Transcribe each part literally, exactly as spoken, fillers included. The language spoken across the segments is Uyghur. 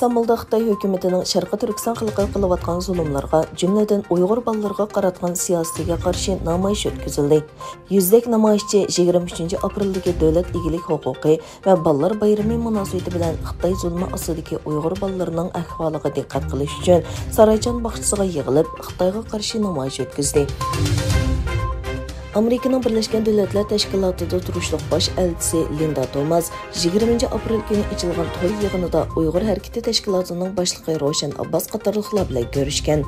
ئىستانبۇلدا خىتاي ھۆكۈمىتىنىڭ شەرقىي تۈركىستان خەلقىگە قىلىۋاتقان زۇلۇملىرىغا، جۈملىدىن ئۇيغۇر بالىلىرىغا قاراتقان سىياسىتىگە قارشى نامايىش ئۆتكۈزۈلدى. يۈزدەك نامايىشچى يىگىرمە ئۈچىنچى ئاپرېلدىكى دۆلەت ئىگىلىك ھوقۇقى ۋە بالىلار بايرىمى مۇناسىۋىتى بىلەن خىتاي زۇلمى ئاستىدىكى ئۇيغۇر بالىلىرىنىڭ ئەھۋالىغا دىققەت قىلىش ئۈچۈن سارايچان باغچىسىغا يىغىلىپ، خىتايغا قارشى نامايىش ئۆتكۈزدى. ئامېرىكىنىڭ بىرلەشكەن دۆلەتلەر تەشكىلاتىدا تۇرۇشلۇق باش ئەلچىسى لىندا توماس يىگىرمىنچى ئاپرېل كۈنى ئېچىلغان توي يىغىنىدا ئۇيغۇر ھەرىكىتى تەشكىلاتىنىڭ باشلىقى روشەن ئابباس قاتارلىقلار بىلەن كۆرۈشكەن.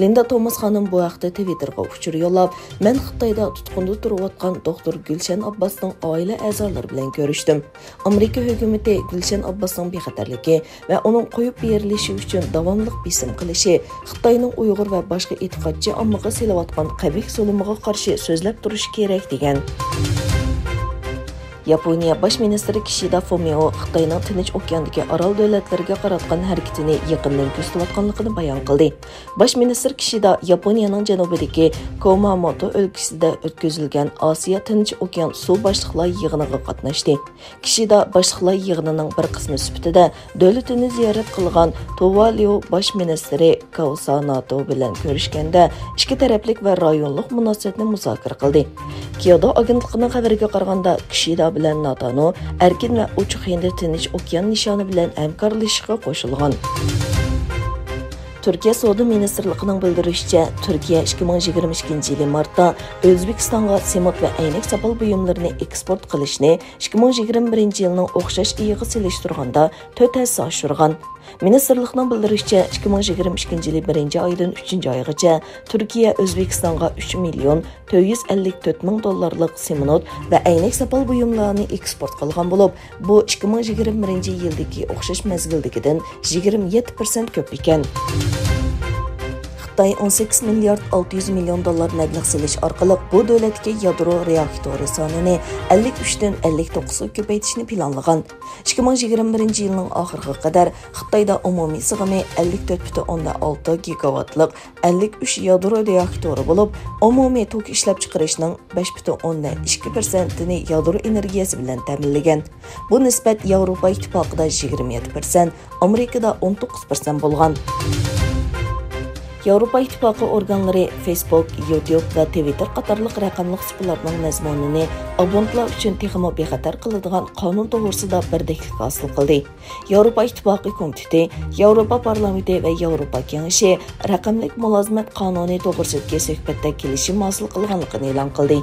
لىندا توماس خانىم بۇ ھەقتە تىۋىتتېرغا ئۇچۇر يوللاپ، مەن خىتايدا تۇتقۇندا تۇرۇۋاتقان دوختۇر گۈلشەن ئابباسنىڭ ئائىلە ئەزالىرى بىلەن كۆرۈشتۈم. ئامېرىكا ھۆكۈمىتى گۈلشەن ئابباسنىڭ بىخەتەرلىكى ۋە ئۇنىڭ قويۇپ بېرىلىشى ئۈچۈن داۋاملىق بېسىم قىلىشى خىتاينىڭ ئۇيغۇر ۋە باشقا ئېتىقادچى ئاممىغا سېلىۋاتقان قەبىھ زۇلۇمىغا قارشى سۆزلەپ تۇرۇشى كېرەك، دېگەن. ياپونىيە باش مىنىستىرى كىشىدا فۇمىئو خىتاينىڭ تىنچ ئوكياندىكى ئارال دۆلەتلىرىگە قاراتقان ھەرىكىتىنى يېقىندىن كۆزىتىۋاتقانلىقىنى بايان قىلدى. باش مىنىستىر كىشىدا ياپونىيەنىڭ جەنۇبىدىكى كۇماموتو ئۆلكىسىدە ئۆتكۈزۈلگەن ئاسىيا تىنچ ئوكيان سۇ باشلىقلار يىغىنىغا قاتناشتى. كىشىدا باشلىقلار يىغىنىنىڭ بىر قىسمى سۈپىتىدە دۆلىتىنى زىيارەت قىلغان تۇۋاليۇ باش مىنىستىرى كاۋساناتو بىلەن كۆرۈشكەندە، ئىككى تەرەپلىك ۋە رايونلۇق مۇناسىۋەتنى مۇزاكىرە قىلدى. كيودو ئاگېنتلىقىنىڭ خەۋىرىگە قارىغاندا، كىشىدا بىلەن ناتانو ئەركىن ۋە ئوچۇق ھىندى تىنچ ئوكيان نىشانى بىلەن ھەمكارلىشىشقا قوشۇلغان. تۈركىيە سودا مىنىستىرلىقىنىڭ بىلدۈرۈشىچە، تۈركىيە ئىككى مىڭ يىگىرمە ئىككىنچى يىلى مارتتا ئۆزبېكىستانغا سېمونت ۋە ئەينەك ساپال بۇيۇملىرىنى ئېكسپورت قىلىشنى ئىككى مىڭ يىگىرمە بىرىنچى يىلنىڭ ئوخشاش ئېيىغا سېلىشتۇرغاندا تۆت ھەسسە ئاشۇرغان. مىنىستىرلىقنىڭ بىلدۈرۈشىچە، ئىككى مىڭ يىگىرمە ئىككىنچى يىلى بىرىنچى ئايدىن ئۈچىنچى ئايغىچە تۈركىيە ئۆزبېكىستانغا ئۈچ مىليون تۆت يۈز ئەللىك تۆت مىڭ دوللارلىق سېمونت ۋە ئەينەك ساپال بۇيۇملارنى ئېكسپورت قىلغان بولۇپ، بۇ ئىككى مىڭ يىگىرمە بىرىنچى يىلدىكى ئوخشاش مەزگىلدىكىدىن يىگىرمە يەتتە پىرسەنت كۆپ ئىكەن. خىتاي ئون سەككىز مىليارد ئالتە يۈز مىليون دوللار مەبلەغ سېلىش ئارقىلىق بۇ دۆلەتتىكى يادرو رېئاكتورى سانىنى ئەللىك ئۈچتىن ئەللىك توققۇزغا كۆپەيتىشنى پىلانلىغان. ئىككى مىڭ يىگىرمە بىرىنچى يىلنىڭ ئاخىرىغا قەدەر خىتايدا ئومۇمىي سىغىمى ئەللىك تۆت پۈتۈن ئوندىن ئالتە گىگاۋاتلىق ئەللىك ئۈچ يادرو رېئاكتورى بولۇپ، ئومۇمىي توك ئىشلەپچىقىرىشنىڭ بەش پۈتۈن ئوندىن ئىككى پىرسەنتىنى يادرو ئېنېرگىيەسى بىلەن تەمىنلىگەن. بۇ نىسبەت ياۋروپا ئىتتىپاقىدا يىگىرمە يەتتە پىرسەنت، ئامېرىكىدا ئون توققۇز پىرسەنت بولغان. ياۋروپا ئىتتىپاقى ئورگانلىرى فېيسبۇك، يۇتيۇب ۋە تىۋىتتېر قاتارلىق رەقەملىك سۇپىلارنىڭ مەزمۇنىنى ئابونتلار ئۈچۈن تېخىمۇ بىخەتەر قىلىدىغان قانۇن توغرىسىدا بىردەكلىك ھاسىل قىلدى. ياۋروپا ئىتتىپاقى كومىتېتى، ياۋروپا پارلامېنتى ۋە ياۋروپا كېڭىشى رەقەملىك مۇلازىمەت قانۇنى توغرىسىدىكى سۆھبەتتە كېلىشىم ھاسىل قىلغانلىقىنى ئېلان قىلدى.